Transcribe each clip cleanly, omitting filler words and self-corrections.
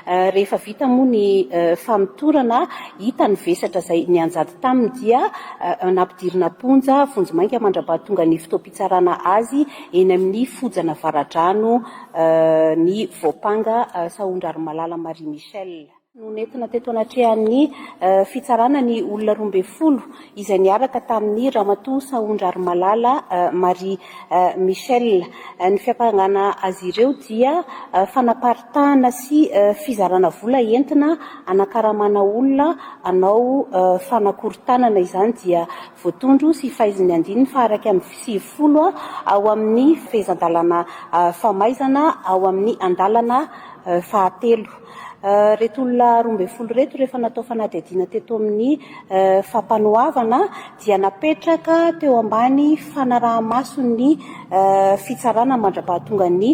Rehefa vita moa ny famotorana, hita ny vesatra izay nianjady taminy dia nampidirina am-ponja vonjimaika mandra-pahatonga ny fotoam-pitsarana azy eny amin'ny fojan'Avaradrano ny voampanga Sahondrarimalala Marie Michelle. No nentina teto anatrehan'ny fitsarana ny olona 12 izay niaraka tamin'ny Ramatoa Sahondrarimalala Marie Michelle. Ny fiampangana azy ireo dia fanaparitahana sy fizarana vola entina hanakaramana olona hanao fanakorontanana. Izany dia voatondro sy faizin'ny andininy faha-91 ao amin'ny fehezan-dalàna famaizana ao amin'ny andalana fahatelo. Ireto olona 12 ireto rehefa natao fanadihadiana teto amin'ny fampanoavana dia napetraka teo ambany fanaraha-mason'ny fitsarana mandra-pahatongan'ny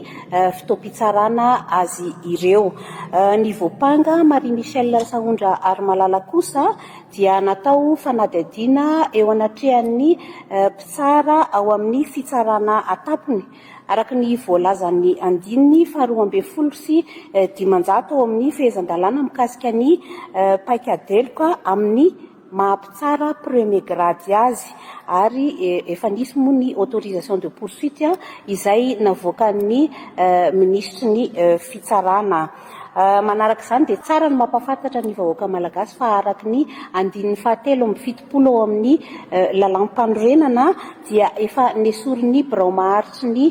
fotoam-pitsarana azy ireo. Ny voampanga Marie Michelle Sahondra Harimalala kosa dia natao fanadihadiana eo anatrehan'ny mpitsara ao amin'ny fitsarana an-tampony Araka ny voalazan'ny andininy faha-512 ao amin'ny fehezan-dalàna mikasika ny paikadeloka amin'ny maha mpitsara premier grade azy ary efa nisy moa ny autorisation de poursuite izay navoakan'ny minisitry ny fitsarana. Manaraka izany dia tsara ny mampahafantatra ny vahoaka malagasy fa araka ny andininy fahatelo amby fitopolo ao amin'ny lalàmpanorenana dia efa nesorin'ny birao maharitry ny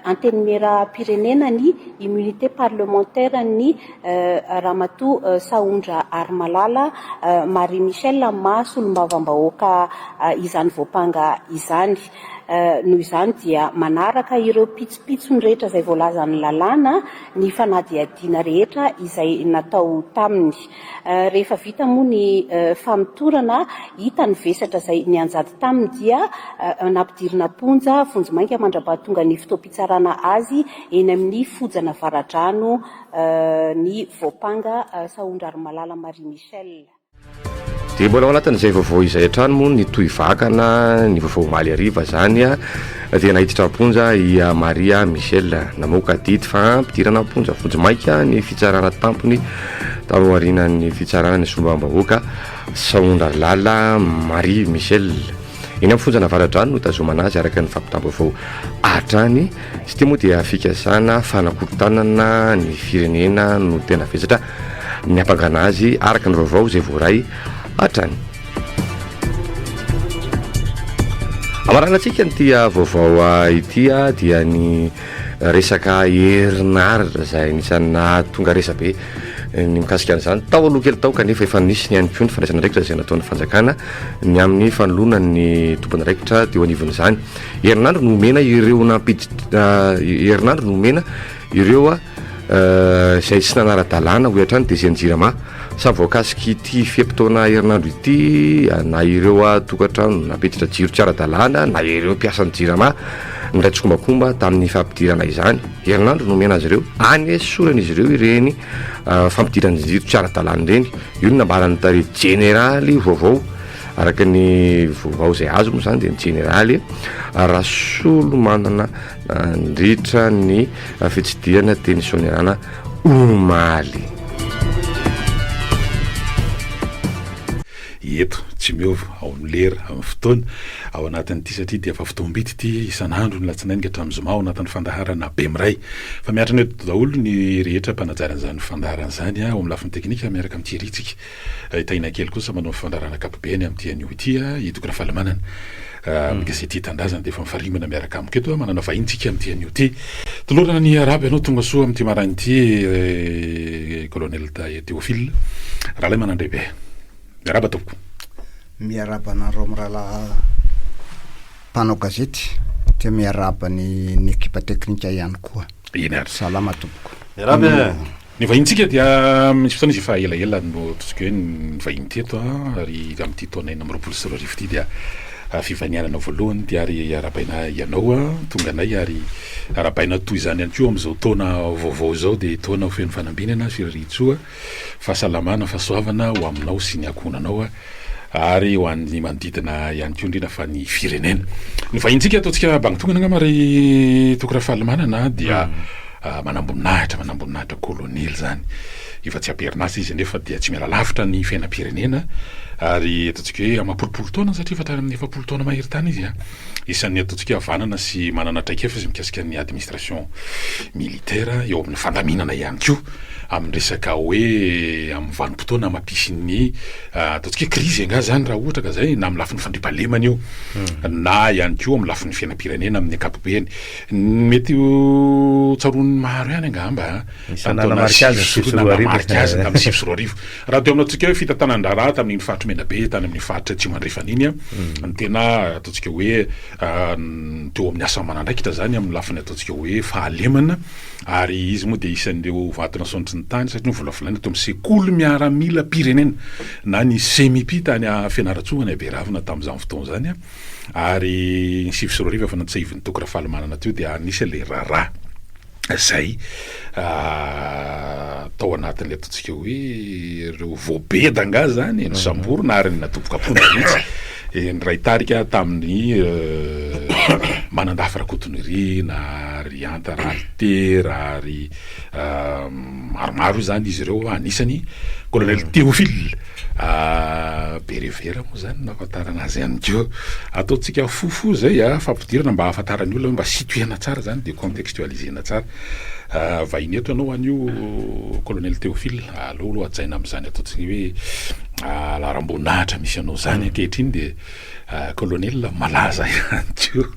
Antenimierampirenena ny immunité parlementaire ny Ramatoa Sahondra Harimalala Marie Michelle amin'ny maha solombavambahoaka izany voampanga izany. Noho izany dia manaraka ireo pitsopitsony rehetra izay voalazan'ny lalàna ny fanadihadiana rehetra izay natao taminy. Rehefa vita moa ny famotorana, hita ny vesatra izay nianjady taminy dia nampidirina am-ponja vonjimaika mandra-pahatonga ny fotoam-pitsarana azy eny amin'ny fojan'Avaradrano ny voampanga Sahondrarimalala Marie Michelle. Dia mbola ao anatin'izay vaovao izay hatrany moa ny tohivakana ny vaovao omaly hariva izany dia naiditra am-ponja i Maria Michel. Namoaka didy fampidirana am-ponja vonjimaika ny fitsarana tampony taorian'ny fitsarana ny solombavambahoaka Sahondrarilala Marie Michel. Eny amin'ny fonjan'Avaradrano no itazomana azy araka ny fampitam-baovao hatrany. Izy ity moa dia fikasana fanakorontanana ny firenena no tena vesatra niampangana azy araka ny vaovao izay voaray hatrany. Amaranantsika an'ity vaovao ity dia ny resaka herinaratra izay anisan'ny nahatonga resabe ny mikasika an'izany tao aloha kely tao kanefa efa nisy ny ihany koa ny fandraisana andraikitra izay nataon'ny fanjakana ny amin'ny fanoloana ny tompon'andraikitra teo anivon'izany. Herinandro no omena ireo nampiditra herinandro no omena ireo izay tsy nanara-dalàna hoy hatrany DG-n'ny Jirama. Samy voakasik'ity fe-potoana herinandro ity na ireo tokantrano nampiditra jiro tsy ara-dalàna na ireo mpiasan'ny Jirama niray tsikombakomba tamin'ny fampidirana izany. Herinandro no omena azy ireo hanesorana izy ireo ireny fampidiran-jiro tsy ara-dalàna ireny. Io no nambaran'ny tale jeneraly vaovao. Araka ny vaovao izay azo moa izany dia ny jeneraly Rasolomanana nandritra ny fitsidihana teny Soanierana omaly. Eto, tsy miova, ao amin'ny lera, amin'ny fotoana, ao anatin'ity satria dia efa fotoam-bita ity isan'andro ny alatsinainy ka hatramin'ny zoma ao anatin'ny fandaharana Bemiray. Fa miatrana eto daholo ny rehetra mpanajary an'izany fandaharana izany ao amin'ny lafiny teknika miaraka amin'i Thierry tsika. Tahiana kely kosa manao ny fandaharana ankapobeny amin'ity anio ity i Toky Rafalimanana. Amin'ny gazety Tanindrazana dia efa mifarimbona miaraka amiko eto. Manana vahiny tsika amin'ity anio ity. Tolorana ny arahaba ianao tonga soa amin'ity maraina ity Colonel Théophile Ralaimanandrehibe. Miarahaba tompoko. Miarahaba anareo mirahalahy mpanao gazety dia miarahaba ny ny ekipa teknika ihany koa. Eny ary. Salama tompoko. Miarahaba e. Ny vahinintsika dia misy fotoana izy efa elaela no ataontsika hoe nivahiny teto ary amin'ity taona 2026 ity dia fivahinianana voalohany dia ary arahabaina ianao tonga anay ary arahabaina toy izany ihany koa amin'izao taona vaovao izao dia taona ho feno fanambinana, firarian-tsoa, fahasalamana, fahasoavana ho aminao sy ny ankohonanao ary ho an'ny manodidina ihany koa indrindra fa ny firenena. Ny vahinintsika ataontsika bangitongana angamba ry Toky Rafalimanana dia manamboninahitra, manamboninahitra kolonely izany. Efa tsy am-perinasa izy nefa dia tsy miala lavitra ny fiainam-pirenena ary ataontsika hoe amam-polopolo taona satria efa hatrany amin'ny 40 taona mahery tany izy a. Isan'ny ataontsika hoe havanana sy manana traikefa izy mikasika ny administration militaire eo amin'ny fandaminana ihany koa amin'ny resaka hoe amin'ny vanim-potoana mampisy ny ataontsika hoe krizy angaha izany raha ohatra ka izay na amin'ny lafiny fandriampahalemana io na ihany koa amin'ny lafiny fiainam-pirenena amin'ny ankapobeny. Mety ho tsaroan'ny maro ihany angamba Nisy nanamarika azy ny 2009. Nanamarika azy tamin'ny 2009. Raha teo amin'ny ataontsika hoe fitantanan-draharaha tamin'iny faritry Menabe tany amin'ny faritra Atsimo Andrefana iny, ny tena ataontsika hoe teo amin'ny asa aman'andraikitra izany amin'ny lafiny ataontsika hoe fahalemana, ary izy moa dia isan'ireo vato nasondrotry ny tany satria novolavolaina teo amin'ny sekoly miaramilam-pirenena na ny Semipi tany Fianarantsoa any Beravina tamin'izany fotoana izany, ary ny 2009 efa nantsahivin'i Toky Rafalimanana teo dia nisy ilay raharaha. izay tao anatin'ilay ataontsika hoe ireo voabeda angaha zany e, nosamborina ary nadoboka am-ponja mihitsy e, niray tarika tamin'ny Manandafy Rakotonirina ary Anta Ralitera ary maromaro io zany izy ireo anisany Colonel Théophile Berevera moa zany no ahafantarana azy ihany koa. Ataontsika fohifohy zay a, fampidirana mba ahafantaran'ny olona hoe mba situer-na tsara zany de contextualiser-na tsara. Vahiny eto ianao anio Colonel Théophile, aleo aloha hajaina amin'izany ataontsika hoe laharam-boninahitra misy anao zany ankehitriny de Colonel malaza ihany koa.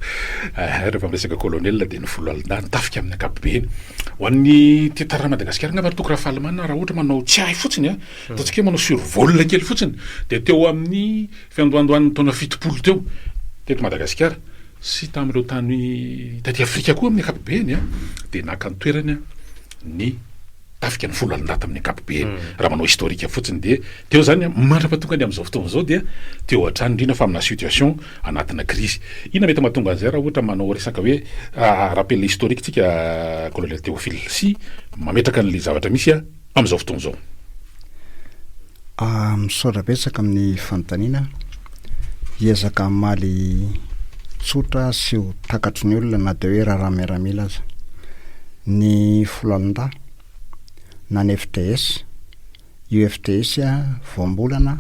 Rehefa miresaka Colonel dia ny foloalindahy, ny tafika amin'ny ankapobeny. Ho an'ny tia Madagasikara angamba ry Toky Rafalimanana raha ohatra manao tsiahy fotsiny a, Ataontsika hoe manao survol kely fotsiny dia teo amin'ny fiandohandohan'ny taona 70 teo teto Madagasikara sy tamin'ireo tany taty Afrika koa amin'ny ankapobeny dia naka ny toerany ny tafika ny foloalindahy tamin'ny ankapobeny. Raha manao historique fotsiny dia teo izany mandra-pahatonga ny amin'izao fotoana izao dia teo hatrany indrindra fa amina situation anatina krizy. Inona mety mahatonga an'izay raha ohatra manao resaka hoe rappel historique tsika Colonel Théophile sy mametraka an'ilay zavatra misy amin'izao fotoana izao? Misaotra betsaka amin'ny fanontaniana. Hiezaka hamaly tsotra sy ho takatry ny olona na dia hoe raharaha miaramila aza. Ny foloalindahy na ny FDS, io FDS voambolana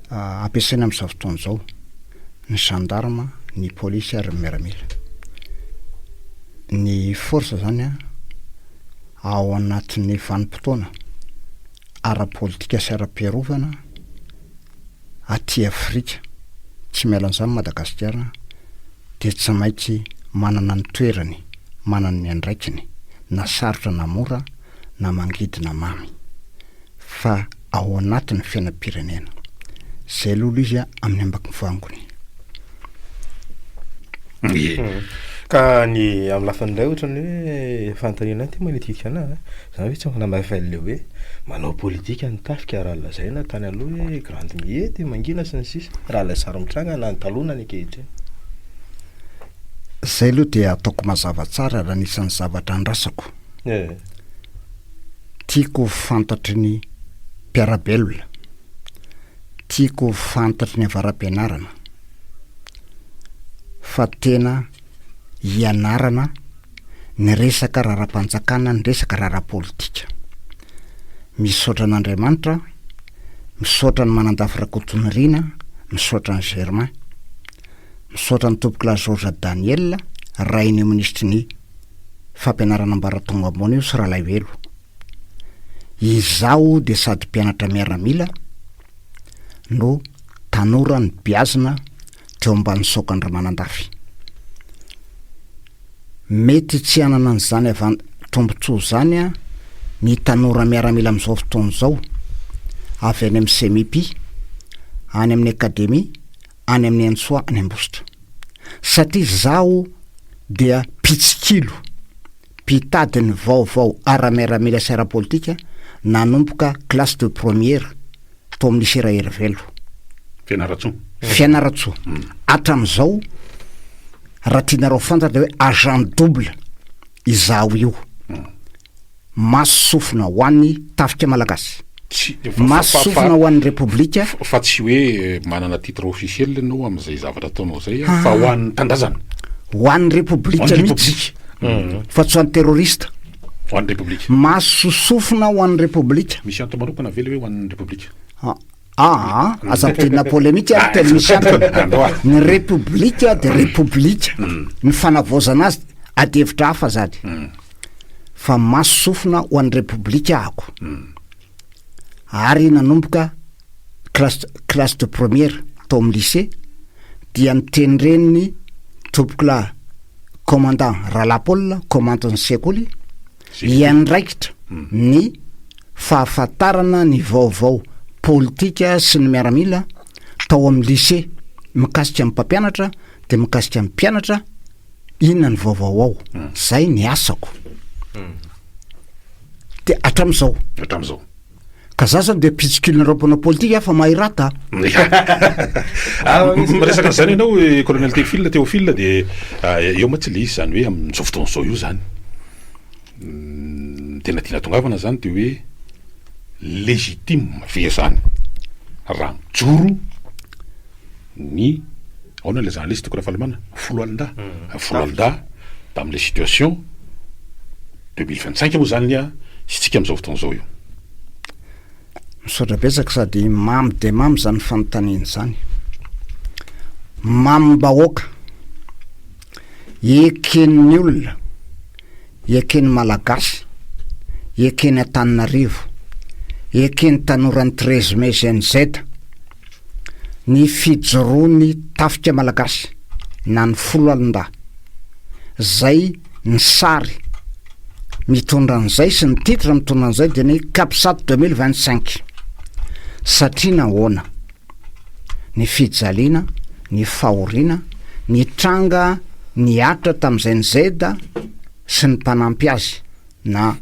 ampiasaina amin'izao fotoana izao, ny gendarme, ny polisy ary ny miaramila. Ny force izany ao anatin'ny vanim-potoana ara-politika sy ara-piarovana aty Afrika, tsy miala an'izany Madagasikara, dia tsy maintsy manana ny toerany, manana ny andraikiny, na sarotra na mora, na mangidy na mamy. Fa ao anatin'ny fiainam-pirenena. Izay lolo izy amin'ny ambakivangony. Ie. Ka ny amin'ny lafiny iray ohatran'ny hoe fanontaniana ity manitikitika anah a, zany ve tsy manamafy an'le hoe manao politika ny tafika raha lazaina tany aloha hoe grande muette, mangina sy ny sisa, raha ilay sary mitranga na ny taloha na ny ankehitriny. Zay aloha dia ataoko mazava tsara raha anisan'ny zavatra andrasako. Tiako ho fantatry ny mpiara-belona, tiako ho fantatry ny avara-pianarana fa tena ianarana ny resaka raharaham-panjakana, ny resaka raharaha-politika. Misaotra an'Andriamanitra, misaotra an'i Manandafy Rakotonirina, misaotra an'i Germain, misaotra an'i Tompokolahy Georges Daniel, rain'io minisitry ny fampianarana ambaratonga ambony io sy Ralaivelo. Izaho dia sady mpianatra miaramila no tanora nobeazina teo ambany saokan-dRamanandafy. Mety tsy hanana an'izany avan- tombontsoa izany ny tanora miaramila amin'izao fotoana izao, avy any amin'ny Semipi, any amin'ny Akademia, any amin'ny Antsoa any Ambositra. Satria izaho dia mpitsikilo, mpitady ny vaovao ara-miaramila sy ara-politika nanomboka classe de première tao amin'ny lycée Raherivelo. Fianarantsoa. Fianarantsoa. Hatramin'izao, raha tianareo fantatra dia hoe agent double izaho io. Maso sofina ho an'ny tafika malagasy. Tsy, Maso sofina ho an'ny Repoblika. Fa tsy hoe manana titre officiel ianao amin'izay zavatra ataonao izay fa ho an'ny tanindrazana. Ho an'ny Repoblika mihitsy. Fa tsy ho an'ny terroriste. Ho an'ny Repoblika. Maso sy sofina ho an'ny Repoblika. Misy antony manokana ve le hoe ho an'ny Repoblika? Aa, aza ampidirina polémique ary tena misy antony. Ny Repoblika dia Repoblika. Ny fanavaozana azy ady hevitra hafa zany. Fa maso sofina ho an'ny Repoblika ahako. Ary nanomboka classe classe de première tao amin'ny lycée dia notendren'ny tompokolahy commandant Ralahy Paul, commandant-n'ny sekoly, hiandraikitra ny fahafantarana ny vaovao politika sy ny miaramila tao amin'ny lycée mikasika ny mpampianatra dia mikasika ny mpianatra inona ny vaovao ao zay ny asako de hatram'izao hatram'izao ka za zany de mpitsikilonareo mpanao politika fa mahirata ah, miresaka an'izany ianao eh, colonel Théophile Théophile de ah, eo mantsy le izy zany hoe amin'izao fotoana izao io zany Ny tena tiana tongavana zany de hoe légitime ve zany raha mijoro ny ahoana ilazana ilay izy Toky Rafalimanana? Foloalindahy, foloalindahy tamin'ilay situation 2025 moa zany an isika amin'izao fotoana izao io. Misaotra betsaka sady mamy dia mamy zany fanontaniana izany. Mamim-bahoaka, eken'ny olona, eken'ny Malagasy, eken'ny Antananarivo, eken'ny tanoran'ny 13 mai Gen Z, ny fijoroan'ny tafika Malagasy na ny foloalindahy, zay ny sary mitondra an'izay sy ny titre mitondra an'izay dia ny Capsat 2025 satria nahoana? Ny fijaliana, ny fahoriana, ny tranga nihatra tamin'izay ny Z sy ny mpanampy azy na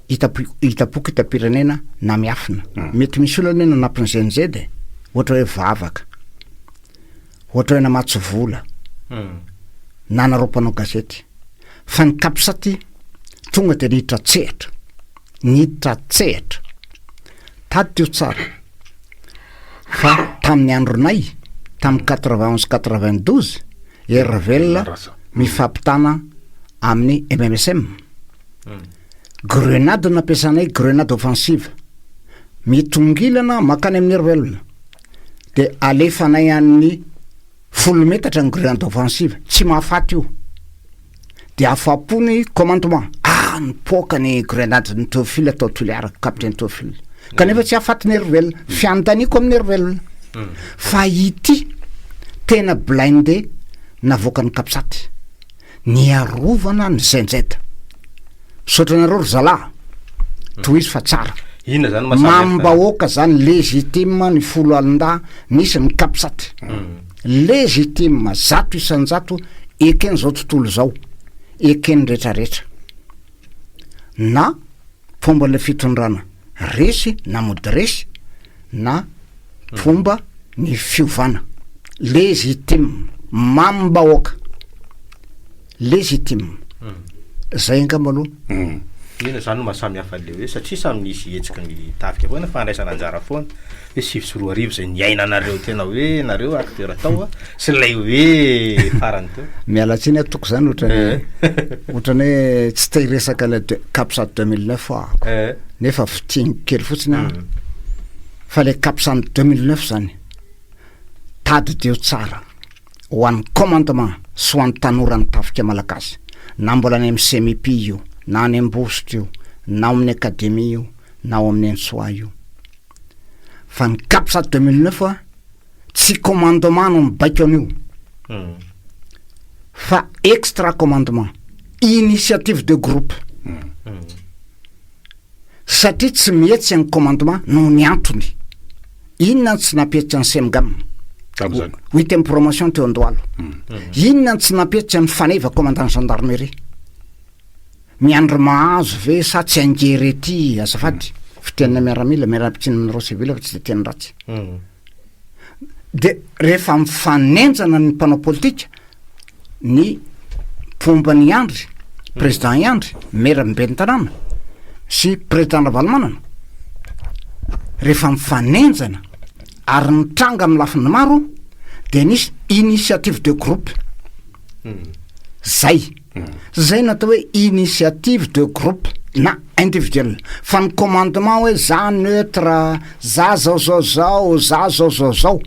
hitam-poko hitam-pirenena na miafina. Mety misy olona anie nanampy ny Gen Z e, ohatra hoe vavaka. Ohatra hoe namatsy vola na nareo mpanao gazety fa ny capsat tonga de niditra an-tsehatra, niditra an-tsehatra. Tadidio tsara fa tamin'ny andronay, tamin'ny 91 92, RVL mifampitana amin'ny MMSM. Grenade no nampiasanay, grenade offensive. Mitongilana mankany amin'ny RVL. de alefanay any folo metatra ny grenade offensive, tsy mahafaty io, de afapo ny commandement, ah nipoaka ny grenade ny Théophile tao Toliara, capitaine Théophile, kanefa tsy hahafaty ny Hervel, fianontaniako amin'ny Hervel, fa ity tena blindé navoakan'ny Capsat. Niarovana ny ZZ. Misaotra anareo ry zalahy. Tohizo fa tsara. Inona zany maha samy hafa? Mamim-bahoaka zany légitime ny foloalindahy nisy ny capsat. Légitime 100% eken'izao tontolo izao, eken'ny retraretra. Na mpomba ilay fitondrana resy na mody resy na mpomba ny fiovana. Légitime, mamim-bahoaka. Légitime. Zay angamba aloha. Inona zany no maha samy hafa an'le hoe satria samy nisy hetsiky ny tafika foana, fandraisana anjara foana, hoe 2009 zay niainanareo tena hoe nareo acteur tao a, sy ilay hoe farany teo. Miala tsiny aho toko zany ohatrany ohatrany hoe tsy te hiresaka ilay de- Capsat 2009 ahako nefa fintiniko kely fotsiny aho fa le Capsat 2009 zany tadidio tsara ho an'ny commandement sy ho an'ny tanoran'ny tafika malagasy na mbola any amin'ny CMIP io na any Ambositra io na ao amin'ny académie io na ao amin'ny ENSOA io fa ny Capsat 2009 a Tsy commandement no mibaiko an'io fa extra commandement, initiative de groupe. Satria tsy mihetsika ny commandement noho ny antony. Inona no tsy nampihetsika ny Cemgam? Tamin'izany. Huitième promotion teo Andohalo. Inona no tsy nampihetsika ny Faneva commandant gendarmerie? Miandry mahazo ve sa tsy angery ety azafady? Fitenina miaramila, miarahaba tsiny aminareo civil fa tsy de teny ratsy. De rehefa mifanenjana ny mpanao politika, ny mpomba an'i Andry, président i Andry, maire ben'ny tanàna sy président Ravalomanana, rehefa mifanenjana ary mitranga amin'ny lafiny maro de nisy initiative de groupe zay. Zay no atao hoe initiative de groupe na individuel. Fa ny commandement hoe za neutre, za zao zao zao, za zao zao zao.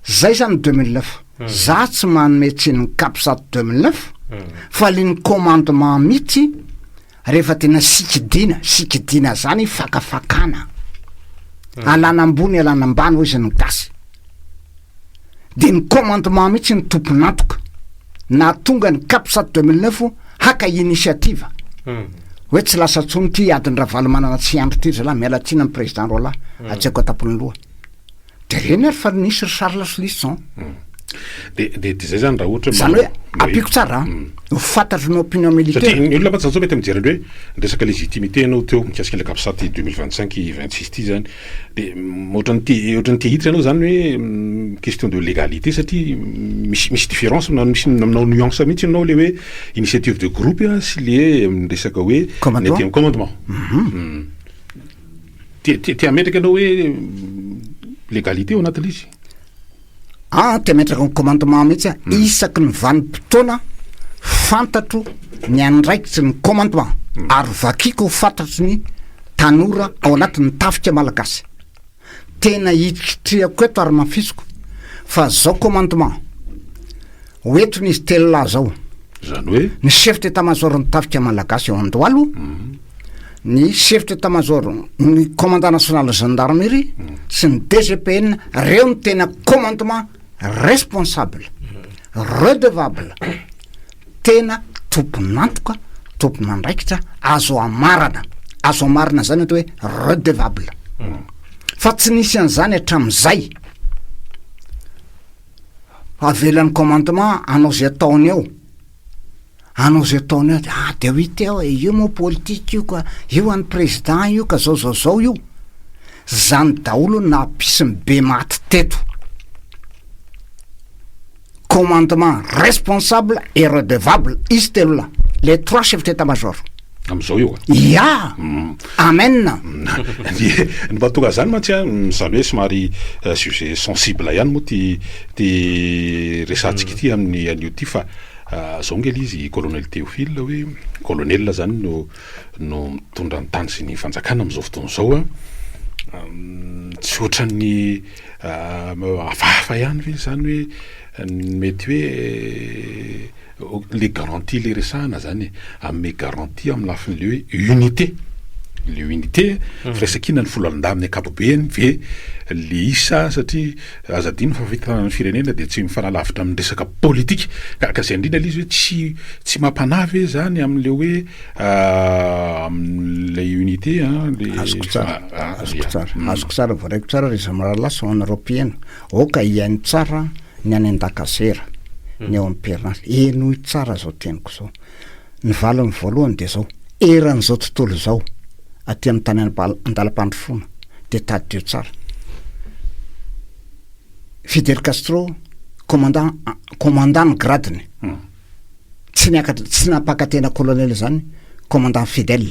Zay zany 2009. Za tsy manome tsiny ny capsat 2009 fa le ny commandement mitsy rehefa tena sikidiana, sikidiana zany fakafakana. Alana ambony alana ambany hoy izy ny gasy. De ny commandement mihitsy ny tompon'antoka nahatonga ny capsat 2009 haka initiative hoe tsy lasa tsony ty adin'i Ravalomanana tsy andry ty ry zalahy, miala tsiny amin'ny président roalahy, atseko an-tampon'ny loha. De reny ary fa nisy ry Charles Lisson. De de de zay zany raha ohatra hoe Zany hoe ampiako tsara an, ho fantatry ny opinion militaire. Satria ny olona mantsy zany zao mety mijery an'le hoe resaka légitimité ianao teo mikasika ilay capsat 2025 26 ity zany. De ohatran'ny te ohatran'ny te hiditra ianao zany hoe question de légalité satria misy misy différence na misy manao nuance mihitsy ianao le hoe initiative de groupe sy le resaka hoe ny aty amin'ny commandement. Te te te hametraka ianao hoe légalité ao anatin'ilay izy? Ah, te hametraka ny commandement mihitsy aho. Isaky ny vanim-potoana fantatro ny andraikitry ny commandement ary vakiko ho fantatry ny tanora ao anatin'ny tafika malagasy. Tena hitrikitrihako eto ary mafisiko fa zao commandement ho entiny izy telolahy zao. Zany hoe? Ny chef d'état major ny tafika malagasy ao Andohalo, ny chef d'état major ny commandant national gendarmerie sy ny DGPN, reo no tena commandement responsable, redevable, tena tompon'antoka, tompon'andraikitra azo amarana, azo amarina zany atao hoe redevable. Fa tsy nisy an'izany hatramin'izay. Avelan'ny commandement hanao zay ataony eo, hanao zay ataony eo, ah de ho hita eo e, io moa politika io ka, io an'ny président io ka zao zao zao io, zany daholo no nampisy ny be maty teto. Commandement responsable et redevable izy telo lahy, les trois chefs d'état major. Amin'izao io a? Ya! Amen! Ny ny mahatonga an'izany mantsy an, izany hoe somary sujet sensible ihany moa ity ity resahantsika ity amin'ny anio ity fa izao ange ilay izy colonel Théophile hoe colonel izany no no mitondra ny tany sy ny fanjakana amin'izao fotoana izao an, tsy ohatran'ny Hafahafa ihany ve izany hoe mety hoe le garantie le resahana zany e, hanome garantie amin'ny lafiny le hoe unité, le unité firaisankina ny foloalindahy amin'ny ankapobeny ve le isa satria aza adino fa fitantanana ny firenena dia tsy mifanalavitra amin'ny resaka politika ka ka zay indrindra le izy hoe tsy tsy mampanahy ve zany amin'le hoe Amin'ilay unité an, le Azoko tsara, azoko tsara, azoko tsara, voaraiko tsara ry zamaralahy sy ho anareo mpihaino. Aoka hihaino tsara ny any an-dakazera, ny ao am-perinasa. Henoy tsara izao teniko izao. Ny valiny voalohany dia izao, eran'izao tontolo izao, aty amin'ny tany an-dalam-pandrosoana, dia tadidio tsara. Fidel Castro, commandant, commandant ny grade-ny. Tsy niakatra, tsy nampaka-tena colonel izany commandant Fidel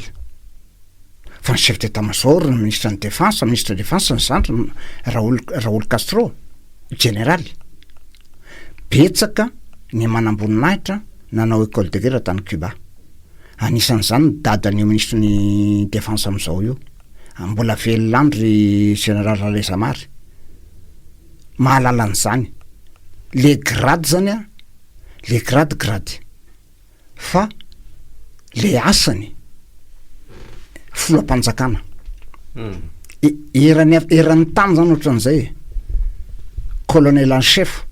fa ny chef d'état major, ny ministre ny défense, ministre défense ny zandriny Raoul, Raoul Castro, jeneraly. Betsaka ny manamboninahitra nanao école de guerre tany Cuba. Anisan'izany ny dadan'io ministre ny défense amin'izao io. Mbola velona any ry général Ralezamary. Mahalala an'izany. Le grade zany an, le grade grade fa le asany filoham-panjakana eran'ny eran'ny tany zany ohatran'izay e colonel en chef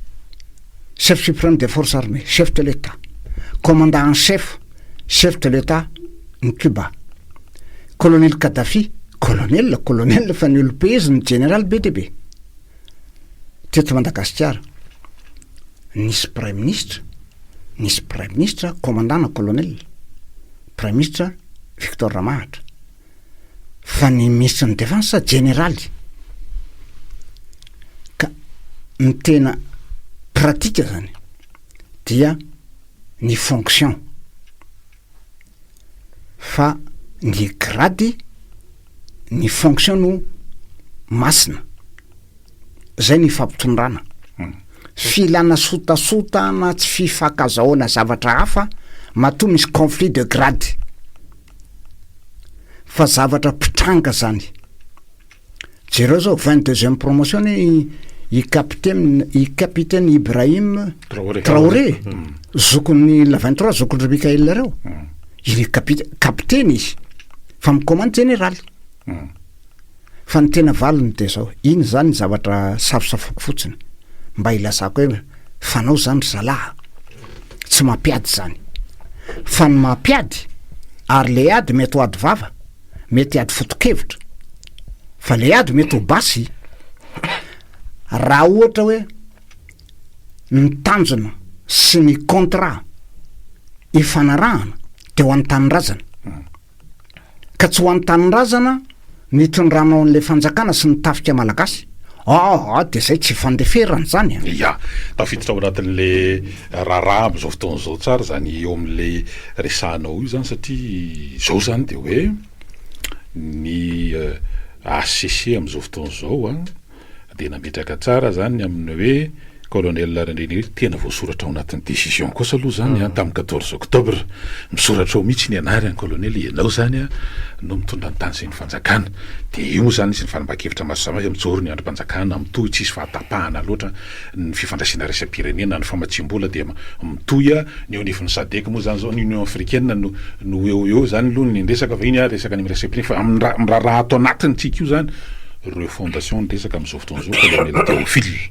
chef suprême des forces armées chef de l'état commandant en chef chef de l'état ny Cuba colonel Kadhafi colonel colonel fa ny olom-peheziny général be dia be Teto Madagasikara, nisy praiminisitra, nisy praiminisitra commandant na colonel, praiminisitra Victor Ramahatra, fa ny minisitry ny défense jeneraly. Ka ny tena pratique zany dia ny fonction fa ny grade ny fonction no masina. Zay ny ifampitondrana. Filana sotasota na tsy fifankazahoana zavatra hafa. Matoa misy conflit de grade. Fa zavatra mpitranga zany. Jereo zao vingt deuxième promotion anie i capitaine i capitaine Ibrahim Traoré, Traoré zokin'ny la 23 zokin-dry Mickaël reo. Iny capit- capitaine izy fa mi-commande général. Fa ny tena valiny de zao, iny zany zavatra safosafoko fotsiny mba hilazako hoe fanao zany ry zalahy a, tsy mampiady zany. Fa ny mampiady ary le ady mety ho ady vava, mety ady foto-kevitra, fa le ady mety ho basy, raha ohatra hoe ny tanjona sy ny contrat ifanarahana de ho an'ny tanindrazana. Ka tsy ho an'ny tanindrazana ny hitondranao an'ilay fanjakana sy ny tafika malagasy? Aa dia zay tsy ifandeferana izany a! Ya, tafiditra ao anatin'le raharaha amin'izao fotoana izao tsara izany eo amin'le resahanao io izany satria izao izany dia hoe ny HCC amin'izao fotoana izao an, Dia nametraka tsara zany ny amin'ny hoe Colonel Randrianirina, tena voasoratra ao anatin'ny décision kosa aloha zany an, tamin'ny 14 octobre, misoratra ao mihitsy ny anarany Colonel, ianao zany an no mitondra ny tany sy ny fanjakana. Dia io moa zany nisy ny fanapahan-kevitra maro samihafa, mijoro ny andrim-panjakana, mitohy tsisy fahatapahana loatra ny fifandraisana iraisam-pirenena, ny famatsiam-bola dia mitohy an, ny eo anivon'ny Sadec moa zany zao, ny Union africaine no no eo eo zany aloha ny resaka fa iny an resaka ny iraisam-pirenena fa amin'ny raharaha ato anatintsika io zany, Refondation ny resaka amin'izao fotoana izao Colonel Théophile.